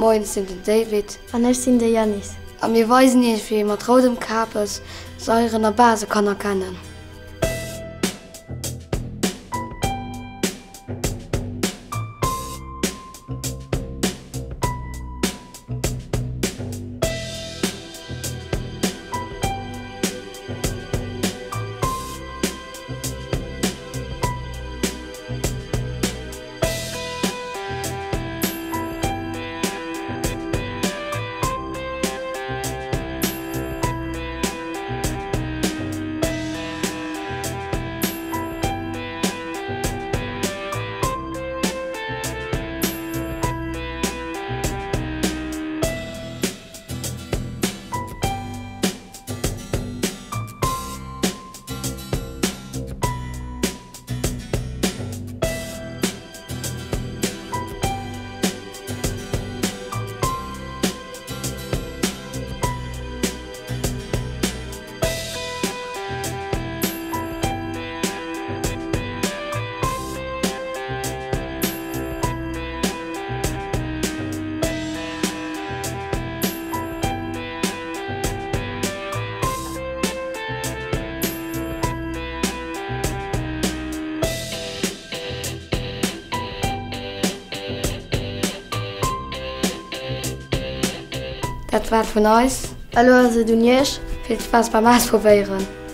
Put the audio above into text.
Moien, ech sinn den David. An ech sinn de Yannis. A mir weisen iech wéi ee mat roudem Kapes Saieren a Base kann erkennen. Dat war et vun eis. Elo ass et un iech. Vill Spaass beim Ausprobéieren!